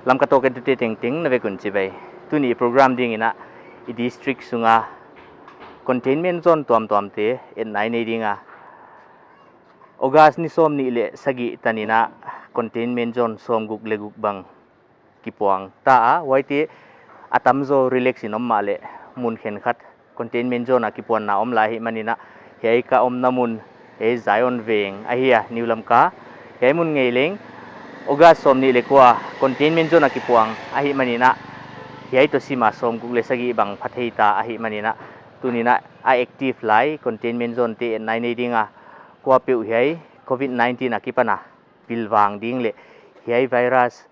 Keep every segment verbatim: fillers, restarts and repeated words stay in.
Lamka Talk entute tengteng na vek un chibai. Tuni program dingin a, i district sunga containment zone tuamtuam te en nai nei ding a. August ni sawmhni le sagi tanin a containment zone sawmguk le guk bang kipuang ta a, huaite a tamzaw relax in awm mah le hmun khenkhat containment zone a kipuanna awm lai hi manin a, hiai ka awmna hmun, hiai Zion Veng ahi a, New Lamka. Hiai hmun ngei leng August sawmhni le kua containment zone a kipuang ahi manin a, hiai tawsima sawmguk le sagi bang pha thei ta ahi manin a, tunin a, a active lai containment zone te en nai nei ding a, kuapeuh hiai covid nineteen a kipana pilvang ding le hiai virus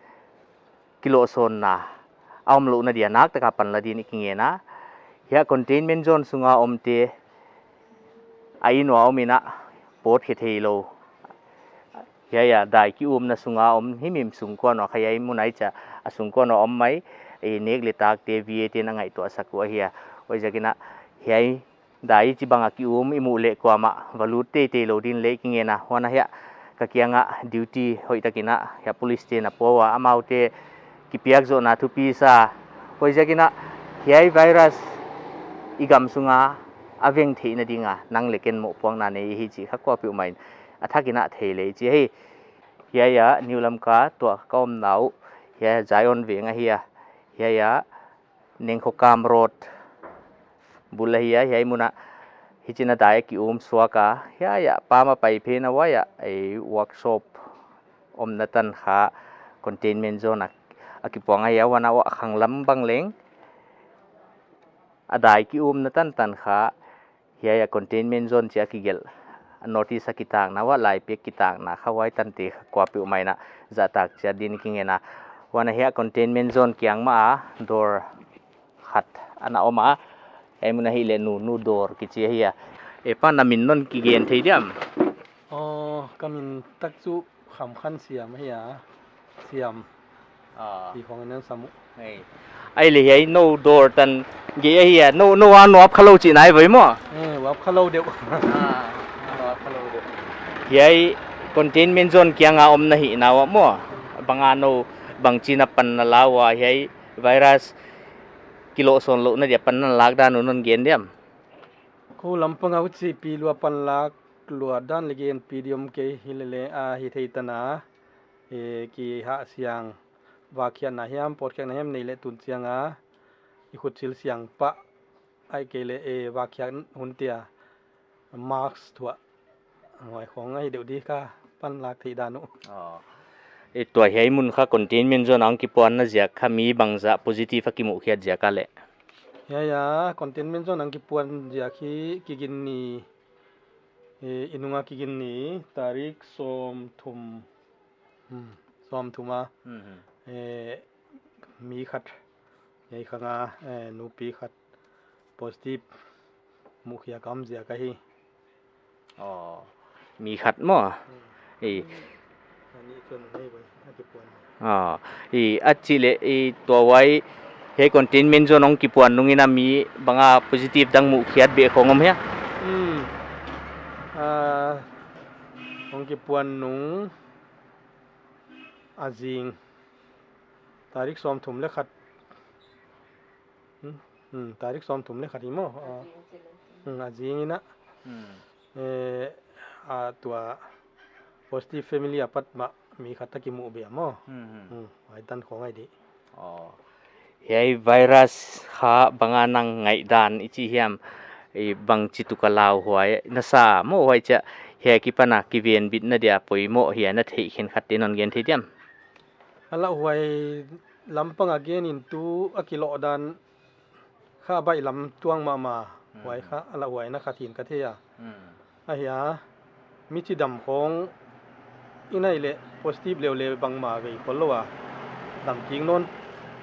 kilohsawnna a awm lohna dia nak taka panla dingin i kingen a. Hiai containment zone sunga awmte a in uah awmin a pawt khe thei lo. Hiai a dai kiumna sunga awm himhim sungkuo naw kha, hiai hmun ei chah a sungkuo naw awm mai, ei nek le tak te V A te na ngaihtuah sak u ahi a. Huaiziakin a, hiai dai chi banga kium i muh leh kuamah va lut teitei lo dingin le i kingen a. Huan a hiai ka kianga duty hoih takin a, hiai police te'n a pawt a, amaute kipiak zawhna thupi sa. Huaiziakin a, hiai virus i gam sunga a veng theihna dinga nang le ken mohpuakna nei hi chih kha kuapeuh maiin a thakin a thei lei chi hi. Hiai a New Lamka tua ka awmna uh, hiai Zion Veng ahi a, hiai a Nengkhokam Road bul ahi a, hiai hmuna hichina dai a kium suok a, hiai a pam a pai phei na uaia ei workshop awmna tan kha containment zone a, a kipuang ahi a, huan a khang lam bang leng a dai kiumna tan tan kha hiai a containment zone chih a kigelh, a notice a kitakna uah lai pek kitakna kha huai tante kha kuapeuh maiin a zahtak chiat dingin i kingen a. Huan a hiai containment zone kiang mah a dawr khat ana awm a, hiai hmuna hi le Nunu dawr kichi ahi a. E pa, na min nawn kigen thei diam? Aw, ka min tak chu Khamkhansiam ahi a. Siam. Ah. Ti khawng in an sam u. Ei. Ei le, hiai no dawr tan ngei ahi a. No, no a nuap kha lo chihna ei voi maw? Eh, uap kha lo deuh. Ah, nuap kha lo deuh. Hiai containment zone kianga awmna hi naw a maw? Banga no, bang china panna la ua, hiai virus kilohsawn lohna dia panna lak dan un nawn gen diam? Ko lampanga huchi pi lua panlak lua dan le gen pi diom kei hi le le a hi thei ta na. E, kihah siang, vakkhiatna hiam, pawtkhiakna hiam nei le tun chianga i khut sil siang pah, ahih kei le, e, vakkhiak hun tia mask thuah, huai khawng ahi deuh di ka panlak thei dan u. Aw. E, tua hiai hmun kha containment zone a hung kipuanna ziak kha mi bangzah positive a kimuh khiat ziak a le? Hiai a containment zone a hung kipuan ziak hi kigin ni, e, i nunga kigin ni, tarik sawmthum, hmm, sawmthum a, mhm, e, mi khat, hiai khanga, e, nupi khat positive mukhia ka awm ziak ahi. Aw, mi khat maw? Hmm. I. Ani chuan nei vai, a ti puan. Aw, i, a chi le, i, tua huai, hiai containment zone a hung kipuan nungin a mi banga positive dang mukhia bek khawng awm hia? Hmm. A, hung kipuan nung a zing. Tarik sawmthum le khat. Hmm, hmm, tarik sawmthum le khat hi maw? A, hmm, a zingin a. Hmm. Eh, a tua positive family a pat mah mi khat a kimu ve maw? Hmm, hmm. Hmm, ai tan khawng ai di. Aw. Hiai virus kha banga nang ngaihdan i chi hiam, i bang chi tuka lauhuai nasa maw, huai chah hiai kipana kivenbitna dia poimaw hi a na theih khenkhat te nawn gen thei diam? A lauhuai lampanga genin tu a kilawh dan kha baih lam tuang mah mah, hmm, huai kha a lauhuaina khat hin ka thei a. Hmm. Ahi a, mi chi dam khawng i nei le positive leu le bangma vei khol lo a, dam kik nawn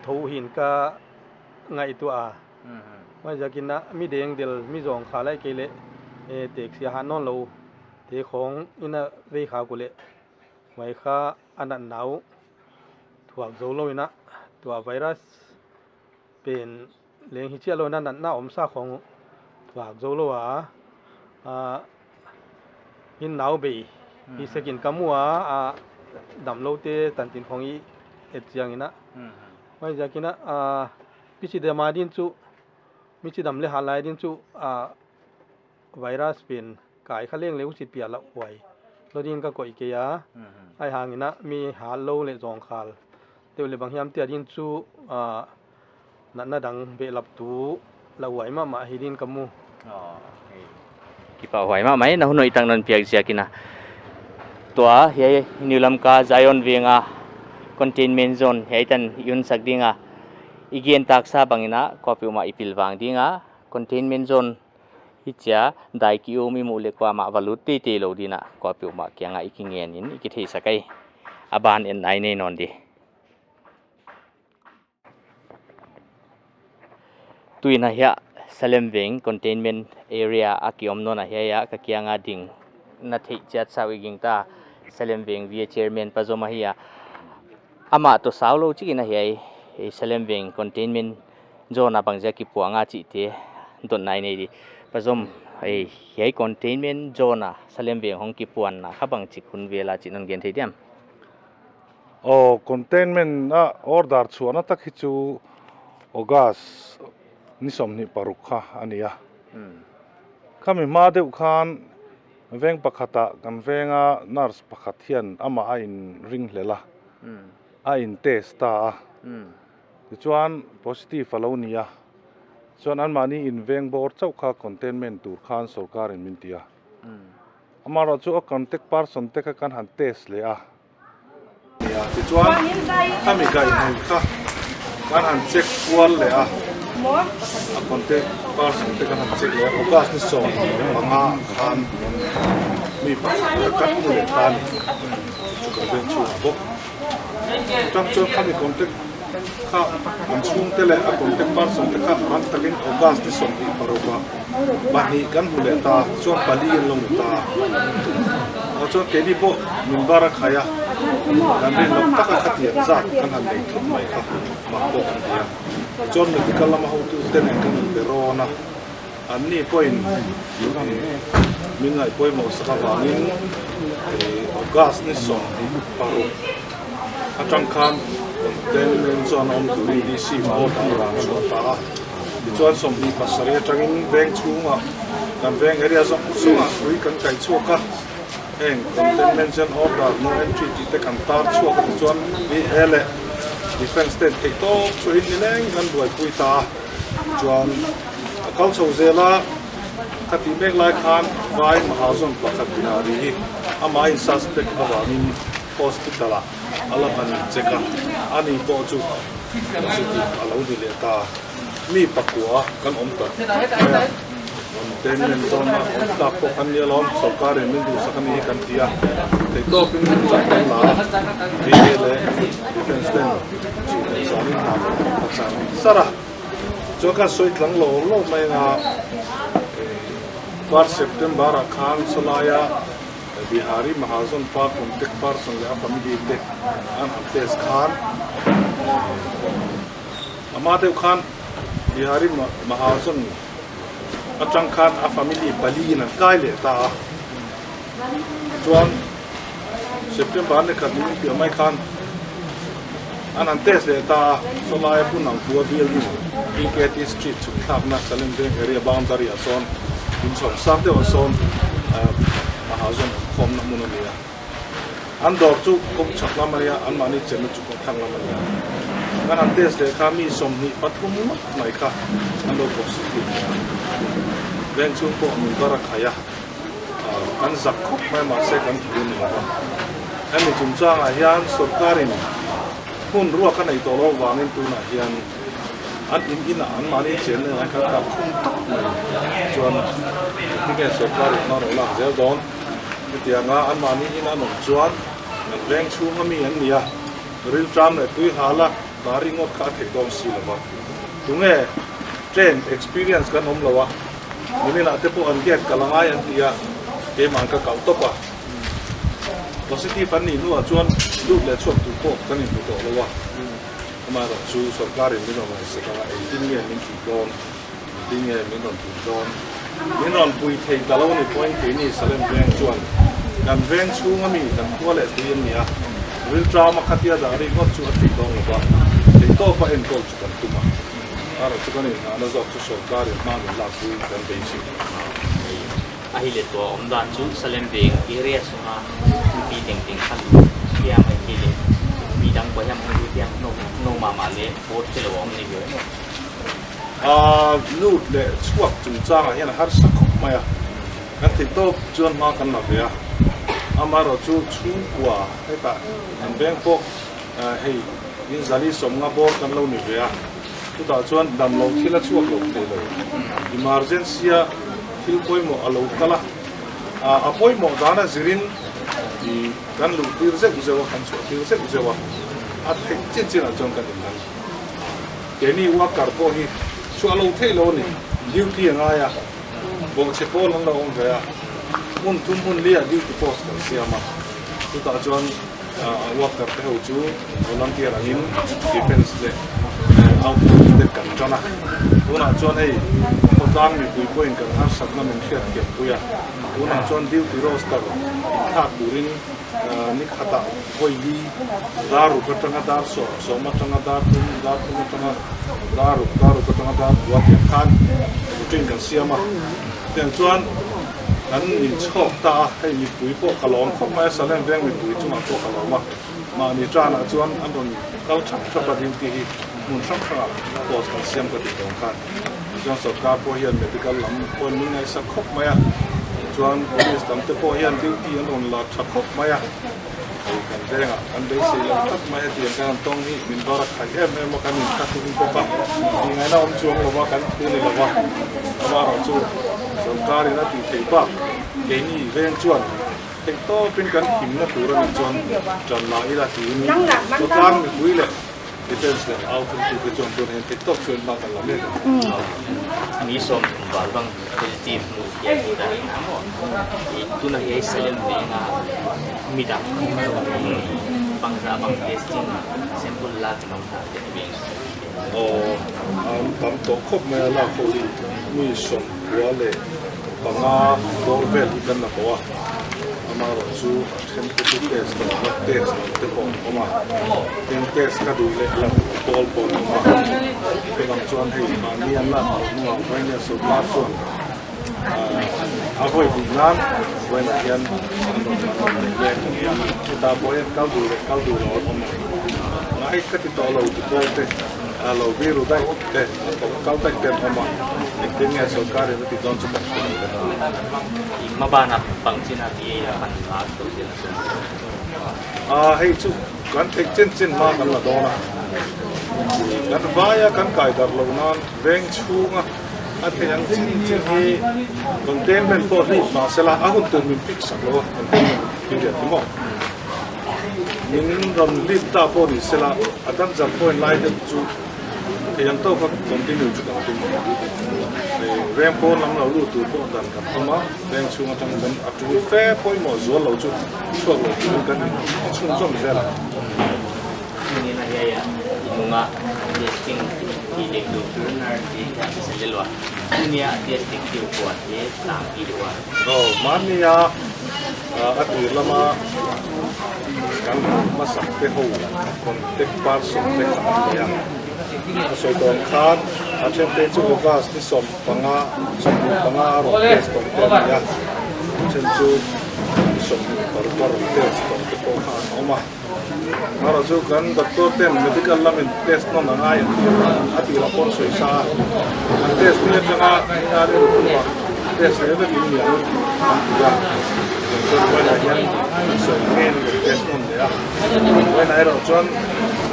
tho hin ka ngaihtuah a. Hmm. Huaiziakin a mi deng del, mi zawng kha lai kei le, e, teksia hat nawn lo te khawng i na vei kha ku le, huai kha a natna u thuak zo loin a, tua virus pen leng hi chiah loin a natna awm sa khawng thuak zo lo a, a, in nau bei hi, hmm, sekin ka mu a, a, dam lo te tantin khawng i et chiangin a, Hmm. Huaiziakin a, a, mi chi dam a ding chu, mi chi dam le hat lai ding chu, a, virus pen kai kha leng le u chi pia la huai lo ding ka koi kei a. Mhm. Ahi hangin a mi hat lo le zawng khal deu le bang hiam tia ding chu, a, natna dang behlap tu la huai mahmah hi ding ka mu. Aw, hei. Kipak huai mahmah, na hun hoi tak nawn piak ziakin a. Tua, hiai New Lamka Zion Venga containment zone hiai tan i hun sak ding a. I gen taksa bangin a, kuapeuhmah i pilvang ding a. Containment zone hi chia dai ki um i muh le kuamah va lut teitei lo dingin a, kuapeuhmah kianga i kingen in i kitheisak ei. A ban en nai nei nawn di. Tuin a hiai Salem Veng containment area a ki om nawn a hiai a ka kianga ding na thei chiat sau i ging ta. Salem Veng V A chairman pa Zom a hi a. Ama tawh sau lo chikin a hiai, ei Salem Veng containment zone a bang zia kipuang a chih te dot nai nei di. Pa Zom, ei hiai containment zone a Salem Veng hong kipuanna kha bang chik hun vel a chih nawn gen thei diam? Aw, containment a order chhuahna tak hi chu August ni sawmhnih paruk kha a ni a. Hmm. Khami hma deuh khan veng pakhata kan venga nurse pakhat hian ama a inring hlel a. Hmm. A in test ta a. Hmm. Tichuan positive a lo ni a. Chuan anmahni in veng bawr chauh kha containment tur khan sorkarin min ti a. Hmm. Amaherawhchu a contact person te kha kan han test leh a. Nia, tichuan khami kai hmun kha kan han check kual leh a. A contact person te kan han check leh a. August ni sawm panga khan mi pakhat kan hmu leh ta a ni. Chu kan veng chhungah bawk. Chutang chuan khami contact kha an chhungte leh a contact person te kha rang takin August ni sawmhnih paruk a pahnih kan hmu leh ta, chuan pali an lo ni ta. A chuan keini pawh min bar a khai a, kan rin lawk taka khatiang zat kan han nei thawk mai kha, mak pawh kan ti a. Chuan medical lama hotute nen kan inbe rawn a. Anni pawhin, eh, min ngaih pawimawh sak avangin, eh, August ni sawmhnih paruk aṭang khan containment zone a awm turin D C order a rawn chhuah ta a. Tichuan sawmhnih pasarih aṭangin veng chhungah kan veng area zawng zawngah tui kan kaih chhuak a. Heng containment zone order no entry tih te kan tar chhuak a, tichuan V A leh defence ten theihtawp chuan ni leng kan buaipui ta a. Chuan a kal chho zel a, ka tih mek lai khan vai Mahajon pakhat Bihari hi ama'n suspect avangin hospital-ah a la han check a, ani pawh chu positive a lo ni leh ta. Mi pakua kan awm tak mai a. Containment zone-a awm tak pawh kan ni alawm, sorkarin min duhsak a ni hi kan ti a. Theihtawpin kan chak kan la a. V A leh defence ten chu kan zanin hna kan chang sar a. Chuan kan sawi tlang lo lo mai a. Var September-a khan sawlaia Bihari Mahajon pa contact person leh a family te an han test khan, ama deuh khan Bihari Ma-, Mahajon aṭang khan a family paliin an kai leh ta a. Chuan September ni khat ni min piah mai khan an han test leh ta a, sawlaia Pu Nangpua building, P K T Street chhuk thlakna Salem Veng area boundary-ah sawn, in chhawng sang deuhah sawn, eh, Mahajon khawmna hmun a ni a. An dawr chu kawng chhak lam a ni a, anmahni chenna chu kawng thlang lam a ni a. Kan han test leh kha mi sawmhnih pathum mai kha an lo positive a. Veng chhung pawh min bar a khai a. Ah, kan zak khawp mai, mahse kan thlir ni lo va. Hemi chungchangah hian sorkarin hmun ruak a nei tawh lo vangin tunah hian an in inah anmahni chenna lai kha kal khum tak mai. Chuan, engtin nge sorkarin hma an lo lak zel dawn? Hetianga anmahni in an awm chuan, kan veng chhunga mi an ni a, rilṭam leh tuihlala, tah ringawt kha a theih dawn si lo va. Tunge train experience kan awm lo a, niminah te pawh an gate kal a ngai an ti a, keimah'n ka kal tawp a. Positive an nih hnuah chuan lut leh chhuak tur pawh kan inhmu tawh lo a. Amaherawhchu sorkarin min rawn ngaihsak a, engtin nge min tih dawn, engtin nge min rawn tih dawn. Min rawn pui thei ta lo ni pawhin keini Salem veng chuan kan veng chhunga mi kan khua leh tui an ni a. Rilṭam a khatia dah ringawt chu a theih dawn lo va. Tawpa enkawl chu kan tum a. A ro chu kan innghahna zawk chu sawrkar in hma min lakpui kan beisei. A hi le tua awm dan chu Salem Veng area sunga mi teng teng khan hiam a hi le mi dang pawh hiam hung lut hiam no, no mama le board te lo awm ni ve. A, lut le chhuak chungchanga hian a harsa khawp mai a. Kan thei tawp chuan hma kan la ve a. Amaherawhchu chhungkua heta kan veng pawh, a, hei, in zali sawmnga bawr kan lo ni ve a. Chutah chuan damlo thil a chhuak lo thei lo. Emergency-a thil pawimawh a lo kal a. A, a pawimawh dan a zirin i kan luh tir zeuh zeuh a, kan chhuah tir zeuh zeuh a. A theih chin chinah chuan kan inlang. Keini worker pawh hi chhuah lo thei lo a ni. Duty a ngai a. Bawhchhe pawl an lo awm ve a. Hmun thum hmun lia duty post kan siam a. Chutah chuan, ah, worker te ho chu volunteer angin defence le, eh, outpost te kan ṭan a. Tunah chuan hei, khawtlang mipui pawhin kan harsatna min hriat thiam pui a. Tunah chuan duty roster thlak turin, ah, ni khata vawi li, dar ruk aṭanga dar sawm, sawm aṭanga dar thum, dar thum aṭanga dar ruk, dar ruk aṭanga dar kua tiang khan routine kan siam a. Tiang chuan kan inchhawk ta a, hei mipui pawh ka lawm khawp mai a, Salem Veng mipui chungah pawh ka lawm a. Mahni ṭanah chuan an rawn kal ṭhap ṭhap a, duty hi hmun hrang hrangah post kan siam ka ti tawng khan. Chuan sawrkar pawh hian medical lam pawh an min ngaisak khawp mai a. Chuan police lam te pawh hian duty an rawn la ṭha khawp mai a. Kan vengah kan beisei lo tlat mai a, tiang kan tawng hi min var a khai em em a, kan inṭha tum bawk a. Tih ngaihna awm chuang lo va, kan thil ni lo va. Amaherawhchu sawrkarin a tih theih bak keini veng chuan theih tawpin kan himna tur a nih chuan ṭan la ila tiin khawtlang mipui leh defence leh au thil tute chuan tun hian theih tawp chuan hma kan la mek a. Mi sawmthum val bang positive hmu tia hi ta ni a maw. I tuna hi Salem Venga midang bangza bang testing sample la kan awm ta te veng. Aw, an tam tawh khawp mai a, lak ho hi mi sawmkua leh panga bawr vel hi kan la tawh a. Amaherawhchu a ṭhen te chu test lo, blood test lo te pawh an awm a. Tin test ka duh leh lo pawl pawh an awm a. Chuvang chuan hei mahni an lak lo hnungah vawiina sawrkar chuan, ah, a vawi dik nan vawiinah hian an rawn lak leh, heta pawh hian kal duh leh kal duh lo an awm a. Ngai ka ti tawh lo ti pawl te, a lo biru daih te, a tawp kal daih te an awm a. Engtin nge sawrkarin a ti dawn chu kan hre lo te. Hma bana bang china ti a kan la tawh zel a. A, hei chu kan theih chin chin hma kan la dawn a. Kan vaia kan kai darh lo nan veng chhunga a theih ang chin chin hi containment pawh hlip mah sela, a hun tur min fix sak lo a, containment period hi maw. Min rawn hlip ta pawh ni sela, a danger point lai deuh chu theih ang tawk kha continue chu kan tum. Eh, veng pawn lam lo lut tur pawh dan kan awm a, veng chhung aṭang kan a tul fe pawimawh zual lo chu chhuak lo turin kan inchhung zawm zel a. Tunina hiaia i nunga testing i lek duh tur nar ti ka ti sel lo a. Tunia testing tiu kuan hi tlang i duh a. Oh, mahnia, ah, a tir lama kan hmasak te ho, contact person te kha an ni a. A sawi dawn khan, a ṭhen te chu August ni sawm panga, sawmhnih panga a rawn test tawh te an ni a. A ṭhen chu sawmhnih paruk a rawn test tawh te pawh kha an awm a. Amaherawhchu kan doctor ten medical lamin test nawn a ngai a tih la pawn sawi sa a. Kan test ni aṭanga ni a ni ruh test leh vek in ni ang an ti a. Chuan vawiinah hian kan sawi nge ni test nawn leh a. Vawiinah erawh chuan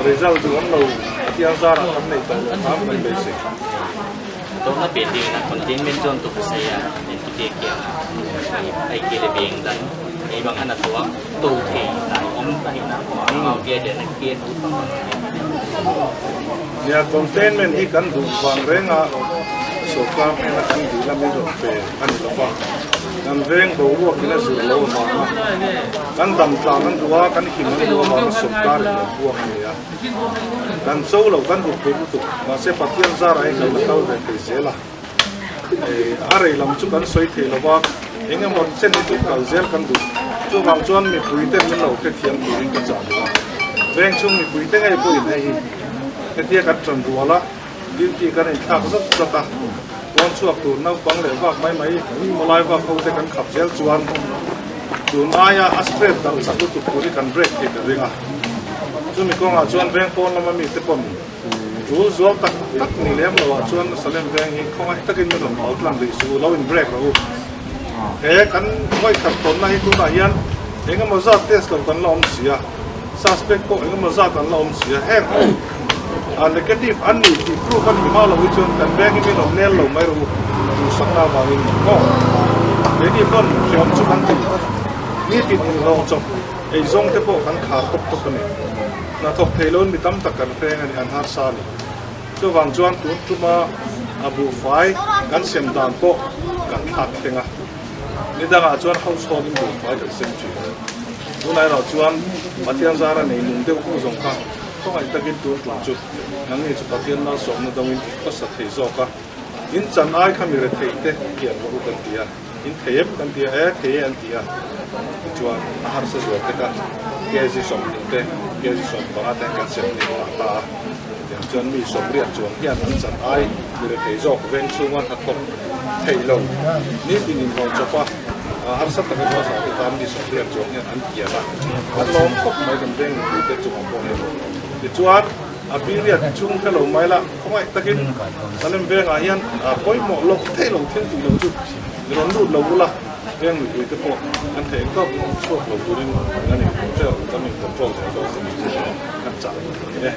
result duh awm lo a tiang zarah kan nei tawh khan kan beisei. Tawna pe dingin a containment zone tu ka sei a, en tu te kiang a, ai ke le beng dan, ei bang ana tua, to thei, na om ta hi na, ko ang mau ke de na ke tu ta. Nia containment hi kan duh vang renga, sawrkar hmena kan dil a min rawn pe a ni lo va. Kan veng boruak in a zir lo vanga, kan dam tlang an duh a, kan him an duh avanga sawrkar in kan puang a ni a. Kan cho lo kan duh pui lutuk, mahse Pathian zarah hian kan la kal ve thei zel a. Eh, a rei lam chu kan sawi thei lo va, eng emaw chen hi chu kal zel kan duh. Chuvang chuan mipui ten min lo hrethiam turin ka chah duh a. Veng chhung mipui te ngei pawhin hei hi Hetia kan ṭan rual a, duty kan inthlak zat zat a. Puon chhuak tur naupang le vak mai mai, mawlai vak ho te kan khap zel chuan, tun aia a spread dang chak lutuk tur hi kan break thei ka ring a. Chumi kawngah chuan veng pawn lama mi te pawn tul zual tak tak ni lem lo ah chuan Salem veng hi khawngaih takin min rawn hau tlang rih suh, lo in break rawh u. He kan vawi thar thawnna hi tunah hian engemaw zat test lo kan la awm si a, suspect pawh engemaw zat an la awm si a, heng a negative an ni tih proof a ni hma lo hi chuan kan veng hi min awm nel lo mai rawh u, tu sakna avangin maw. Keini pawn hriam chu kan ti, nitin inhlawh chawp, ei zawng te pawh kan khar tawp tawp a ni. Hnathawk thei loin mi tam tak kan hreng a ni, an harsa a ni. Chuvang chuan tun tuma a buhfai kan sem dan pawh kan thlak thleng a. Ni dangah chuan household in buhfai kan sem ṭhin. Tunah erawh chuan Pathian zara nei nung deuh ho zawng kha khawngaih takin tun ṭum chu nangni chu Pathian malsawmna dawngin khawsa thei zawk a. In chan ai kha mi rethei te kian rawh u kan ti a. In thei em kan ti a, e, thei e an ti a. Chuan a harsa zual te kha, kg sawmhnih te, kg sawmpanga te kan sem ni ta ta a. Tiang chuan mi sawmriat chuang hian an chan ai mi rethei zawk veng chhunga hnathawk thei lo nitin inhlawh chawp a, a harsa taka hmasa te tan mi sawmriat chuang hian an kian a. An lawm khawp mai kan veng mipui te chungah pawh hian. Tichuan, a period chhung hre lo mai la, khawngaih takin Salem vengah hian, a, pawimawh lo thei lo thil tih lo chu i rawn lut lo ula, veng mipui te pawh kan thei tawp chhuak lo turin kan in control, kan in control zel dawn kan chah ni e.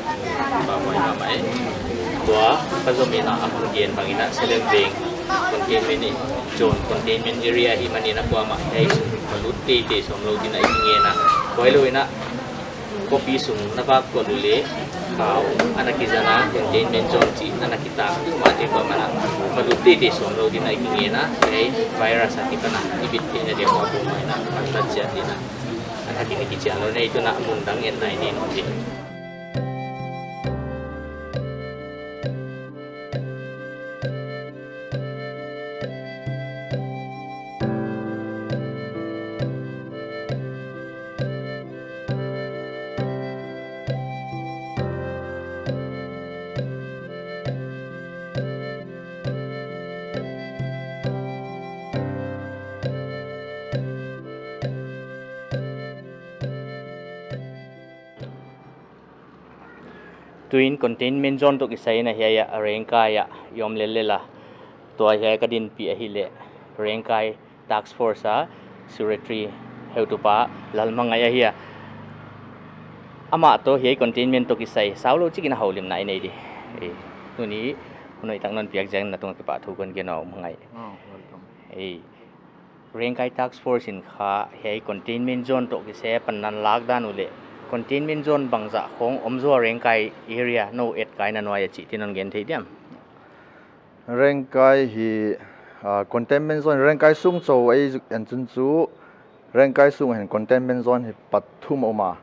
Mahmah, mahmah e. Tua ka zawmin a, a hmun gen bangin a, Salem veng containment zone, containment area hi manin a kuama hei sung ka lut tei tei sawm lo tina i ngen a. Koi lo ina, Khawpi sung na bak kawlu le khau ana kizana, containment zone chi ana kitak tu ma te ko mana. Malu te te som lo dina i nge na, hei virus a ti kana i bit te na de ko ko mai na, kan ta chia dina. Ana kini ki chia lo nei tu na mun dang en nai ni no ti. Tuin containment zone tawh kisai na hiai a Rengkai a i awm lel lel a. Tua hiai ka din pi a hi le Rengkai Task Force a Secretary heutupa Lalhmangaih a hi a. Amah tawh hiai containment tawh kisai sau lo chikin a haulimna i nei di. Ei, tuni hun hoi tak non piak ziak na tunga kipa thu kan gen a um ngai. Oh, welcome. Ei, Rengkai Task Force in kha hiai containment zone tawh kisai pan nan lak dan u le containment zone bangzah khawng awm zo a Rengkai area no et kai na nuai a chi tin an gen thei diam? Rengkai hi, ah, containment zone, Rengkai sung chau ei zuk en chun chu, Rengkai sung hin containment zone hi pathum a um a.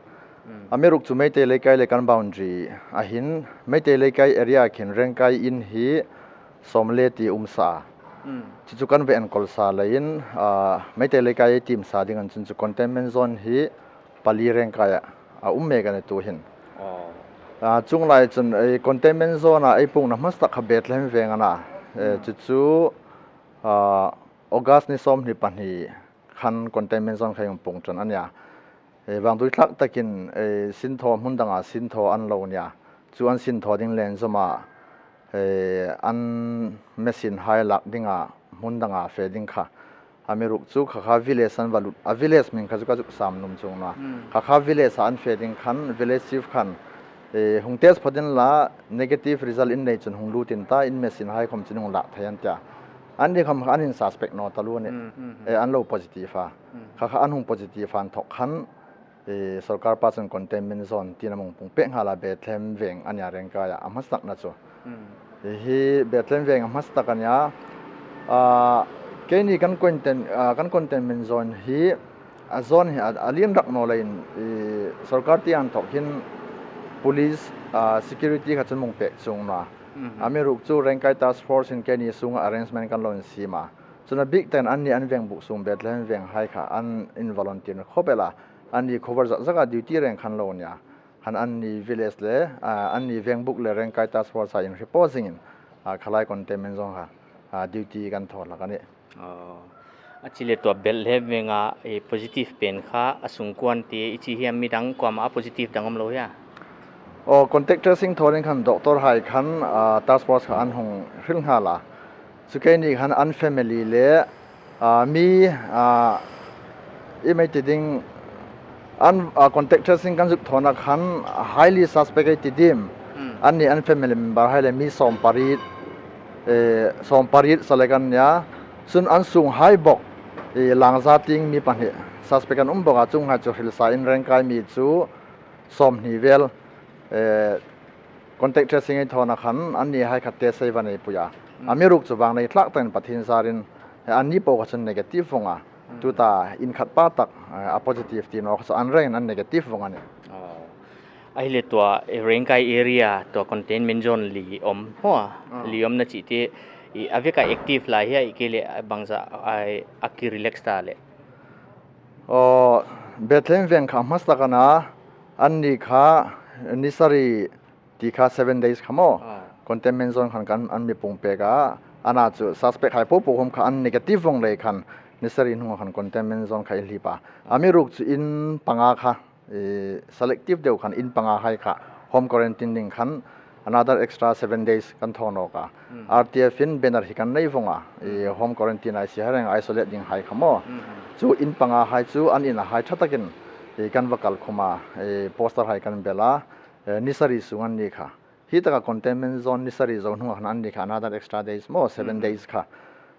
Hmm. Amiruokchu Meitei Leikai le kan boundary a hin, Meitei Leikai area khin Rengkai in hi sawm le ti um sa. Hmm. Chu chu kan ve enkawl sa leiin, ah, Meitei Leikai ei tiem sa ding an chun chu containment zone hi pali Rengkai a, a um mek a ni tu hin. Oh. Ah, chung lai chun, eh, containment zone a ei pungna hmasa tak kha Bethlehem veng a na. Eh, hmm, chu chu, ah, August ni sawmhni pahni khan containment zone kha ei pung ṭan a nia. Eh, vangtui tlak takin, eh, sinthaw hmun danga sinthaw an lo nia. Chu an sinthaw ding len zawma, eh, an machine hai lak dinga hmun danga fe ding kha. Amiruokchu kha kha village an va lut. A village hming kha chu ka zuk sam nuom chuong naw a. Hmm. Kha kha village a an fe ding khan, village chief khan, eh, hung test phawt inla, negative result in nei chun hung lut in ta, in machine hai khawm chu hung lak thei an tia. An ni khawm kha an in suspect naw taluo ni. Hmm, hmm, hmm. Eh, an lo positive a. Hmm. Kha kha an hung positive a inthawk khan, eh, sorkar pa chun containment zone tiin a hung pung pek nghal a, Bethlehem veng a nia Rengkai a, a hmasa takna chu. Hmm. Hi hi Bethlehem veng a hmasa tak a nia. Ah, keini kan contain-, ah, kan containment zone hi, a zone hi a, a lian rak naw leiin, eh, sorkar tia inthawk hin police, ah, security kha chu hung pek chuong naw a. Mhm. Amiruokchu Rengkai Task Force in keini sunga arrangement kan lo insiem a. Chun a bik takin anni an veng buk sung Bethlehem veng hai kha an in volunteer khawp el a. Anni cover zak zak a duty reng khan lo nia. khan anni village le, ah, anni vengbuk le Rengkai Task Force-a inhriet po zingin, ah, khalai containment zone kha, ah, duty kan thaw hlak a nih. Oh. A chile tua Bethlehem venga, eh, positive pen kha a sungkuan te i chi hiam, midang kuoma a positive dang um lo hia? Oh, contact tracing thaw ding khan doctor hai khan, ah, task force kha an hung hril nghal a. Chu keini khan an family le, ah, mi, ah, i mei ti ding, an, ah, contact tracing kan zuk thawna khan highly suspect ei ti dim. Hmm. Anni an family member hai le mi sawmpariet, eh, sawmpariet sale kan nia. Chun an sunghai bawk, eh, Langza tieng mi pahni suspect an um bawk a, chuonghai chu hrilsa in Rengkai mi chu sawmhni vel, eh, contact tracing ei thawna khan anni hai kha test ei va nei pui a. Mm. Amiruokchu vang nei tlak takin Pathien zarin, eh, anni po kha chun negative vong a. Mm. Tuta inkhat pa tak, eh, a positive ti naw kha chu an rengin an negative vong a nih. Oh. Ahile tua, eh, Rengkai area tua containment zone li awm maw? Ah. Li awmna chite, i, a veka active lai hia, i ke le a bangza, ai, a ki relax ta le? Oh, Bethlehem veng kha hmasa tak a na, anni kha ni sari ti kha seven days kha maw. Ah. Containment zone khan kan an mi pung pek a, ana chu suspect hai po po khom kha an negative vong lei khan ni sari hnunga khan containment zone kha ei hlip a. Amiruokchu in panga kha, eh, selective deu khan in panga hai kha home quarantine ding khan another extra seven days kan thaw nawk a. Mm. R T F in banner hi kan nei vong a, eh, mm, home quarantine a si hai reng isolate ding hai kha maw. Mm. Chu in panga hai chu an ina hai ṭha takin, eh, kan va kal khum a, eh, poster hai kan bel a, eh, ni sari sung anni kha. Hi taka containment zone ni sari zo hnunga khan anni kha another extra days maw, seven, mhm, days kha,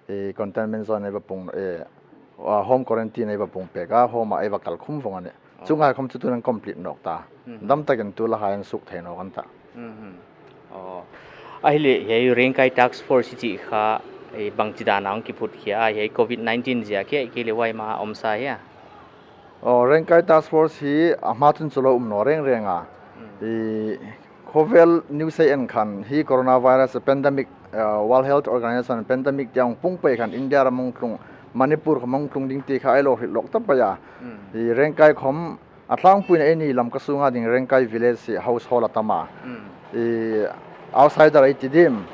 eh, containment zone ei va pung, eh, ah, home quarantine ei va pung pek a, home-a ei va kal khum vong a nih. Oh. Chuonghai khom chu tuhin an complete nawk ta. Mhm. Dam takin tu la hai an suk thei nawk an ta. Mhm. Oh. Ahile, hiai Rengkai Task Force i chih kha, eh, bangchi dana hung kiphut khia, hiai covid nineteen ziak hia, i ke le huai ma awm sa hia? Oh, Rengkai Task Force hi a hma chun chu lo um naw reng reng a. Mm. I, khovel news ei en khan hi coronavirus pandemic, uh, World Health Organization pandemic tia hung pung pei khan India ram hung tlung, Manipur khom hung tlung ding ti kha ei lo hril lawk ta pei a. Mm. I Rengkai khom a tlangpuiin eini Lamka sunga ding Rengkai village hi household a tam a. Mm. I outsider ei ti dim,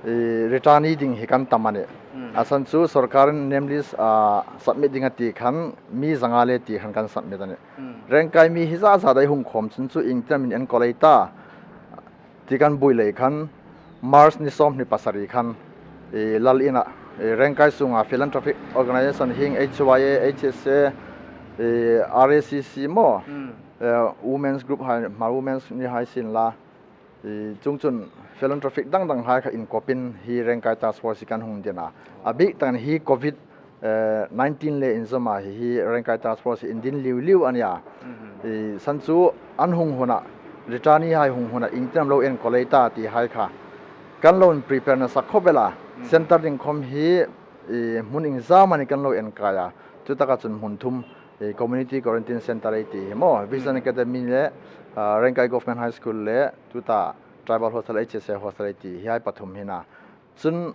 i returnee ding hi kan tam a nih. Mm. A san chu sorkarin name list, ah, submit ding a ti khan mi zanga le ti khan kan submit a nih. Mm. Rengkai mi hi zat zat ei hung khom chun chu iengtin am in enkawl ei ta ti kan buoi lei khan March ni sawmhni pasari khan, eh, Lal Inn-a, eh, Rengkai sunga philanthropic organization hieng H Y A, H S A, eh, R A C C maw, mm, eh, women's group hai, Hmar Women's ni hai sin la, eh, chuongchun philanthropic dang dang hai kha inkopin hi Rengkai Task Force hi kan hung din a. A bik takin hi covid, eh, nineteen le inzawma hi, hi Rengkai Task Force hi indin liu liu a nia. Mhm. I san chu an hung huna, returnee hai hung huna, iengtin am lo enkawl ei ta ti hai kha kan lo prepare nasa khop el a. Mhm. Center ding khom hi, i hmun iengzama ni kan lo enkai a. Chu taka chun hmun thum, i community quarantine center ei ti hi maw, Vision, mhm, Academy le, ah, Rengkai Government High School le, tuta Tribal Hostel, H S A Hostel ei ti, hiai pathum hi a na. Chun,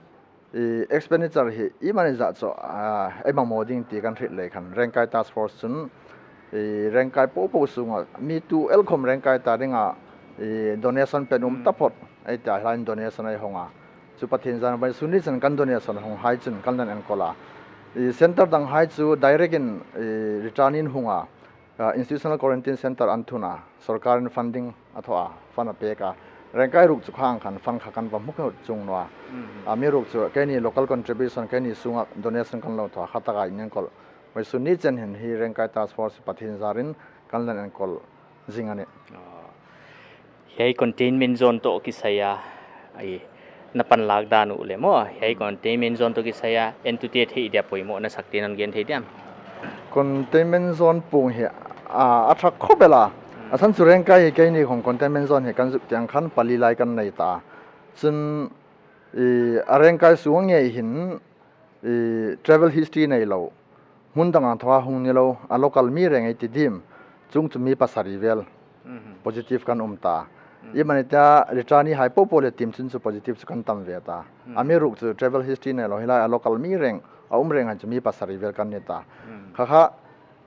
i, expenditure hi iemani zat chu, ah, ei mamaw ding ti kan hriet lei khan Rengkai Task Force chun, i, Rengkai po po sunga mi tu el khom Rengkai ta dinga, i, donation pe nuom, mm, taphot ei ti a, hiai donation ei hawng a. Chu Pathien zarin vawisun ni chen kan donation hawng hai chun kan lan enkawl a. I, center dang hai chu direct in, i, returnee-in hung a. Ah, institutional quarantine center an thun a, sorkarin funding a thaw a, fund a pek a. Rengkai ruok chu khang khan fund kha kan va hmu kha chuong naw a. Mhm. Amiruokchu keini local contribution, keini sunga donation kan lo thaw a, kha taka inenkawl vawisun ni chen hin hi Rengkai Task Force Pathien zarin kan lan enkawl zing a nih. Ah. Hiai containment zone toh kisai a, ai, na panlak dan u le maw, hiai, hmm, containment zone toh kisai a, entute thei dia poimoh nasak te nan gen thei diam? Containment zone pung hi, a, a ṭha khop el a. Hmm. A san chu Rengkai hi keini khom containment zone hi kan zuk tieng khan pali lai kan nei ta. Chun, i, a Rengkai sung ngei hin, i, travel history nei lo, hmun danga thawa hung ni lo, a local mi reng ei ti dim, chuong chu mi pasari vel, mhm, positive kan um ta. Mm. Iemani tia returnee hai po po le team chun chu positive chu kan tam ve ta. Mm. Amiruokchu travel history nei lo, hi lai a local mi reng, a um reng hai chu mi pasari vel kan ni ta. Mm. Kha kha,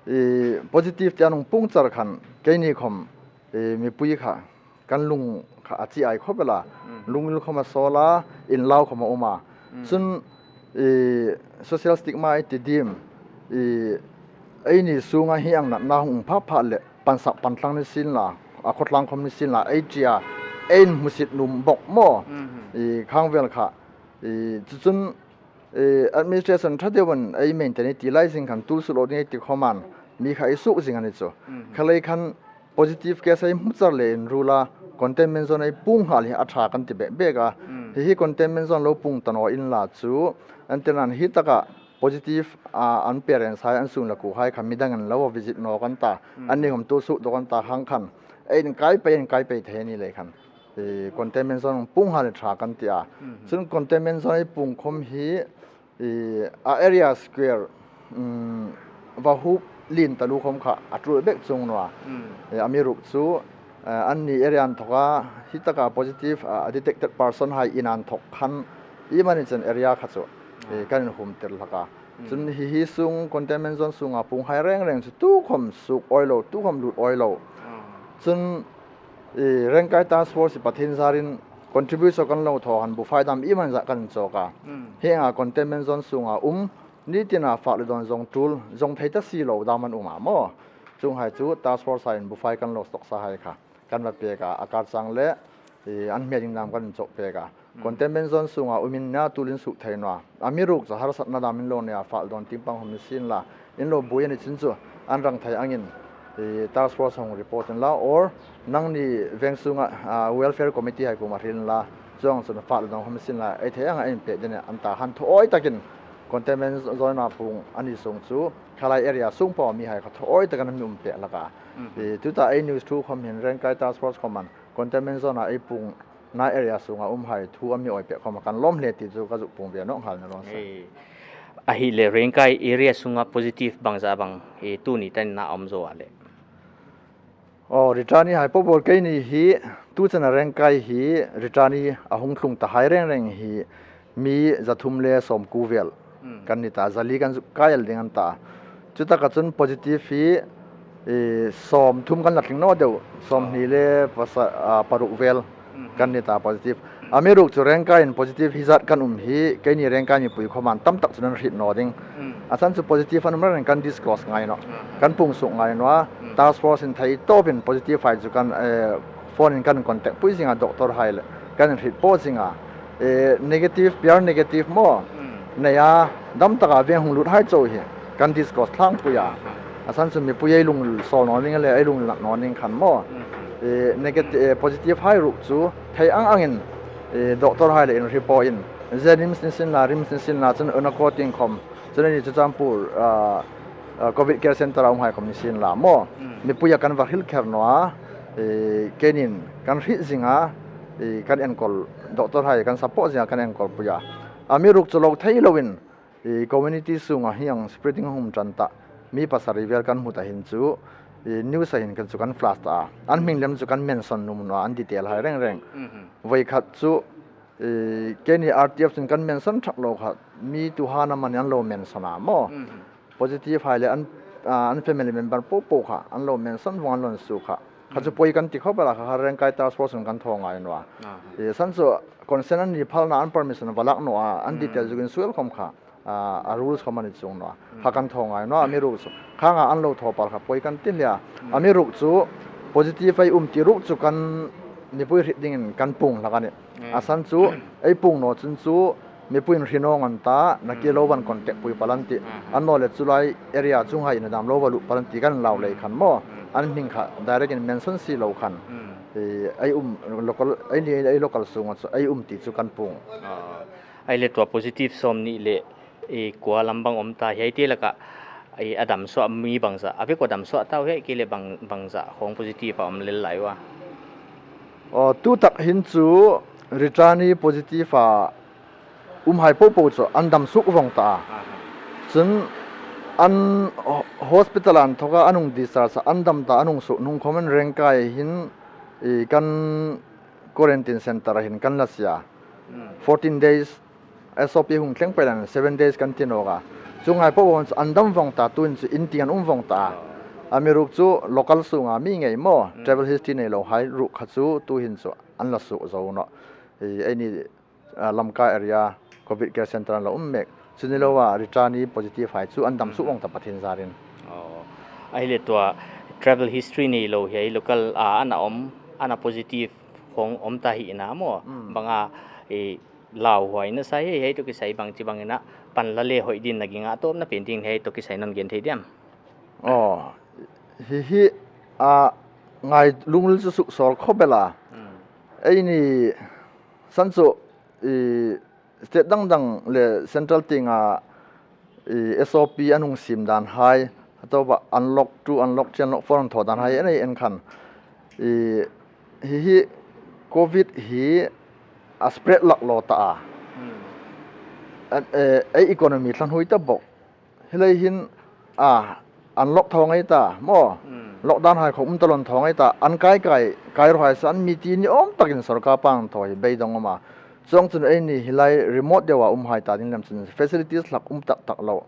i, positive te an hung pung char khan, keini khom, E, mipui kha kan lung kha a chi ai khawp el a. Mm. Lungril khawm a sawl a, inlau khawm a um a. Mm. Chun, e, social stigma ei ti diem, e, eini sunga hi ang natna hung pha pha le, pansak pantlang ni sien la, a khawtlang khawm ni sien la, ei tia, ei inhmusit nuom bawk maw. Mhm. E, khang vel kha, e, chu chun, e, administration ṭha deuin ei maintain ei ti lai zing khan tul suok lo ding ei ti khawmin mi kha ei suk zing a ni chu. Mhm. Kha lei khan positive case ei hmu char le inruol a, containment zone ei puong nghal hi a ṭha kan ti bek bek a. Mm. Hi hi containment zone lo puong ta naw inla chu, an ti nan hi taka positive, a, an parents hai, an sung la ku hai kha midang an lo visit nawk an ta. Mm. An ni hom tu suk dawk an ta hang khan, ei inkai pei, inkai pei thei ni lei khan, e, containment zone puong nghal hi ṭha kan ti a. Mm. Chun containment zone ei puong khawm hi, e, a area square, mm, va hup lien taluo khawm kha a tul bek chuong naw a. Mm. E, amiruokchu, e, anni area inthawka hi taka positive, a, detected person hai in inthawk khan iemani chen area kha chu, e, ah, kan inhum tir hlak a. Mm. Chun hi hi sung containment zone sunga puong hai reng reng chu tukhawm suk awi lo, tukhawm lut awi lo. Ah. Chun, e, Rengkai Task Force hi Pathien zarin contribution kan lo thaw han bufai dam iemani zat kan chawk a. Mm. Hi anga containment zone sunga um, ni tina fak le dawn zong tul, zong thei ta si lo dam an um a maw. Chuong hai chu task force hai in bufai kan lo sawk sa hai kha kan va pek a, a kar chang le, e, an hmel ding dam kan chawk pek a. Mm. Containment zone sunga um in na tulin suk thei naw a. Amiruokchu harsatna dam in lo nei a, fak dawn tieng pang hom ni sien la, in lo buoi a ni chin chu, an rang thei angin, e, task force hung report inla, or nangni veng sunga, a, welfare committee hai kuoma hril inla, chuong chun fak dawn hom ni sien la, ei thei anga ei pek ding a ni, an ta han thaw awi takin containment zone a puong a ni sung chu, kha lai area sung po mi hai kha thaw awi takin an mi um pek hlak a. Mhm. E, tuta ei news thu khawm hin Rengkai task force khawmin containment zone a ei puong na area sunga um hai thu a mi awi pek khawm kan lawm hle ti chu ka zuk puong ve nawk nghal ni rawn sa. Hei. A hi le Rengkai area sunga positive bang zat bang, e, tuni tanin a um zo a le. Aw, return-ee hai po po keini hi, tu chena Rengkai hi return-ee a hung tlung ta hai reng reng hi mi za thum le sawmkuo vel. Hmm. Kan ni ta, za li kan zuk kai el ding an ta. Chu taka chun positive hi, e, sawmthum kan la tling naw deu, sawmhni le pasa-, a, paruk vel. Mhm. Kan ni ta positive. Amiruokchu Rengkai-in positive hi zat kan um hi, keini Rengkai mipui khawmin tam tak chun an hriet naw ding. Mm. A san chu positive an um reng kan disclose ngai naw. Ah. Kan puong suk ngai naw a. Mm. Task force-in thei tawpin positive hai chu kan, eh, phone-in kan contact pui zing a, doctor hai le kan hriet po zing a. Eh, negative, P R negative maw. Mm. Nei a, dam taka veng hung lut hai chau hi kan disclose thlang pui a. A san chu mipui ei lungril sawl naw ning le ei lungril nat naw ning khan maw. Mm. Eh, negative, eh, positive hai ruok chu thei ang angin, eh, doctor hai le inhriet po in, ze NIMS ni sien la, RIMS ni sien la, chun Unakoti khawm, chun eini Churachandpur, ah, ah, covid care center-a um hai khawm ni sien la maw. Mm. Mipuia kan va hril kher naw a, eh, keinin kan hriet zing a, eh, kan enkawl, doctor hai kan support zing a, kan enkawl pui a. Amiruokchu lo thei loin, i community sunga hi ang spreading a hung um ṭan ta, mi pasari vel kan hmu ta hin chu, i news-a hin kan chu kan flash ta a. An hming lem chu kan mention nuom naw a, an detail hai reng reng. Mhm. Voi khat chu, i keini R T F chun kan mention thak lo kha, mi tuhai amani an lo mention a maw. Mhm. Positive hai le an, a, an family member po po kha an lo mention vawng, an lo insuo kha. Kha chu, mm, poi kan ti khawp el a, kha kha Rengkai Task Force-in kan thaw ngai naw a. Aha. I san chu consent an ni phalna, an permission va lak naw a, an, mm, detail zuk insuo el khawm kha, a, a rules khawm a ni chuong naw a. Mm. Kha kan thaw ngai naw a, amiruokchu khang a an lo thaw pal kha poi kan ti hle a. Mm. Amiruokchu positive ei um ti ruok chu kan mipui hriet dingin kan puong hlak a nih. Mm. A san chu ei puong naw chun chu mipuiin hre naw ang an ta, nakie lo van contact pui pal an tih. Mm. Annawleh chu lai area chunghai in a dam lo va lut pal an tih kan lau lei khan maw. Mm. An hming kha direct-in mention si lo khan. Mm. Eh, ei um local, eini, ei local sunga chu ei um ti chu kan puong. Ah. Ei le tua positive sawmhni le, eh, kua lam bang um ta, hiai te laka, eh, a dam suok mi bang zat, a vek a dam suok ta, hiai kei le bang, bang zat khawng positive a um lel lai ua. Aw, tu tak hin chu returnee positive a um hai po po chu an dam suok vawng ta a. Aha. Chun an ho-, hospital-a inthawka an hung discharge a, an dam ta, an hung suok hnung khawmin Rengkai hin, i, kan quarantine center-a hin kan la sie a. Hmm. Fourteen days, S O P hung thleng pei leiin seven days kan ti nawk a. Chuong hai po po chu an dam vawng ta, tuhin chu in tieng an um vawng ta a. Oh. Amiruokchu local sunga mi ngei maw, travel history nei lo hai ruok kha chu tuhin chu an la suok zo nawh. I, eini, a, Lamka area Covid Care Center an la um mek. Chu ni loa returnee positive hai chu an dam suok vong ta Pathien zarin. Aw. Ahile tua travel history nei lo hiai local a ana um, ana positive hong um ta hi ina maw. Banga, i, lauhuai nasa hiai, hiai toh kisai bang chi bangin a pan la le hoi din na ging a tawpna pen ding hiai toh kisai non gen thei diam? Aw, hi hi, a, ngai lungril chu suk sawl khop el a. Eini san chu, i, state dang dang le central tienga, i, S O P an hung siem dan hai, a tawpa unlock two, unlock three, unlock four an thaw dan hai, en ei en khan. I, hi hi Covid hi a spread lak lo ta a. A, e, ei economy tlan hui ta bok. Hi lai hin, a, unlock thaw ngai ta, maw. Lockdown hai khom um ta lon thaw ngai ta, an kai kai, kai ro hai san mi ti ni awm takin sorkar pan thaw hi beidong um a. Chuong chun eini hi lai remote deuha um hai ta ding lem chun facilities hlak um tak tak lo.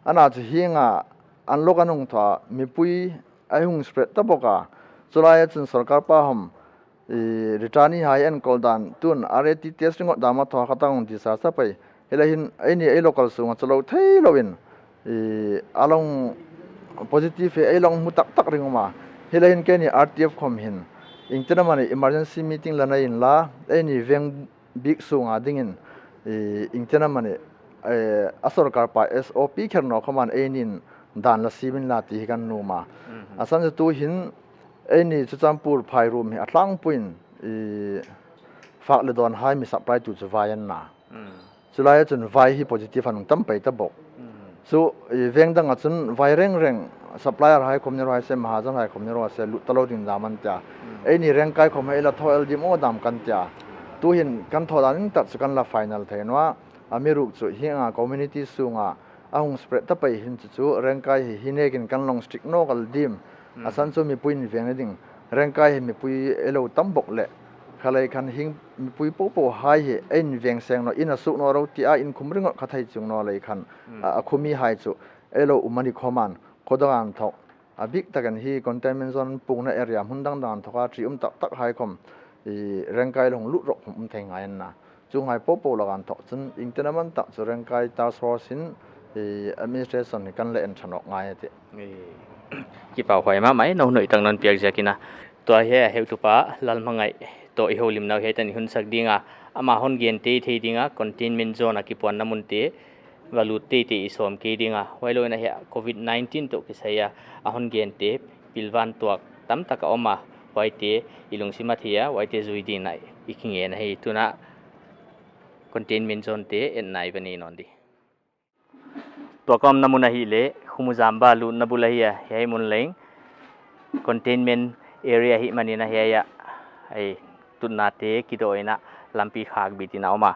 Ana chu hienga unlock an hung thaw a, mipui ei hung spread ta bok a. Chu laia chun sorkar pa hom, i, returnee hai enkawl dan tun R A T test ringawt dam a thaw kha ta hung discharge ta pei. Hi lai hin eini ei local sunga chu lo thei loin, i, a long positive hi ei long hmu tak tak ring um a. Hi lai hin keini R T F khom hin iengtin am a ni emergency meeting la nei inla, eini veng bik sunga dingin, i, iengtin am a ni, e, a sorkar pa S O P kher naw khom an einin dan la siem inla ti hi kan nuom a. A san chu tuhin eini Churachandpur phairuom hi a tlangpuiin, i, fak le dawn hai mi supply tu chu vai an na. Chu laia chun vai hi positive an hung tam pei ta bok. Chu, i, veng danga chun vai reng reng supplier hai khom ni raw hai se, mahajan hai khom ni raw se, lut ta lo ding dam an tia. Eini Rengkai khom hi ei la thaw el dim aw dam kan tia. Tuhin kan thaw dan in tak chu kan la final thei naw a. Amiruokchu hienga community sunga a hung spread ta pei hin chu chu Rengkai hi hi nekin kan long strict naw kha dim. A san chu mipuiin veng ni ding. Rengkai hi mipui ei lo tam bok le. Kha lai khan hieng mipui popo hai hi ei inveng seng naw, in a suk naw ro tia inkhum ringawt kha thei chuong naw lai khan, a, a khumi hai chu ei lo um a ni khom an, khaw dang an thawk. A bik takin hi containment zone puongna area hmun dang dang an thawka ṭi um tak tak hai khom, i, Rengkai lo hung lut rawk khom um thei ngai an na. Chuong hai popo lak an thawk chun iengtin am an tak chu Rengkai task force-in, i, administration hi kan la en ṭha nawk ngai a tih. I, kipahhuai mah mah, i, no hnoi tak non piak ziakin a. Tua hi a heutupa Lalhmangaih tawh i houlim nau hi a ni hun sak ding a. Ama hon gen tei thei ding a, containment zone a kipuanna mun te va lut tei tei i sawm kei ding a. Huai loin a hi a Covid nineteen tawh kisai a, a hon gen te pilvan tuak tam tak a um a. Huai te i lungsim a thei a, huai te zui dingin a i kingen a hi. Tuna containment zone te en nai va nei nawn di. Tua ka umna mun a hi le, Khumuzamba lutna bul a hi a, hiai mun leng containment area hi manin a hi a, ei, tutna te kidaw ina lampi khak bit ina um a.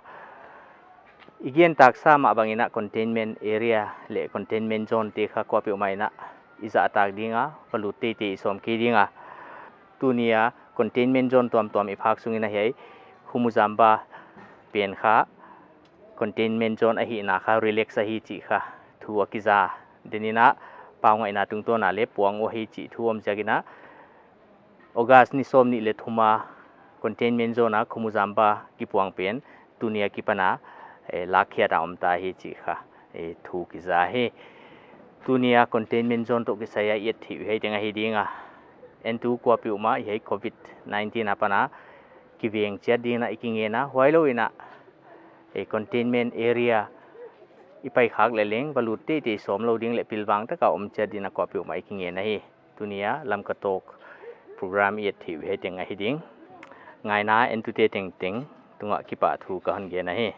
I gen tak sa mah bangin a containment area le containment zone te kha kuapeuhmah ina i zah tak ding a, va lut tei tei i sawm kei ding a. Tunia containment zone tuamtuam i phak sungin a hiai Khumuzamba pen kha containment zone a hihna kha relax a hi chih kha thu a kiza. Denina pau ngaihna tungtawna le puang u a hi chih thu awm ziakin a August ni sawmhni le thuma containment zone a Khumuzamba kipuang pen tunia kipana, eh, lakkhiat a um ta hi chih kha, eh, thu kiza hi. Tunia containment zone tawh kisai a i et theih hi ding a hi ding a. Entu kuapeuhmah hiai Covid nineteen a pana kiveng chiat dingin a i kingen a, huai loin a, eh, containment area i pai khak le leng va lut tei tei sawm lo ding le pilvang taka um chiat dingin a kuapeuhmah i kingen a hi. Tunia Lamka Talk program i et theih hi ding a hi ding. Ngaina entute tengteng tunga kipahthu ka hon gen a hi.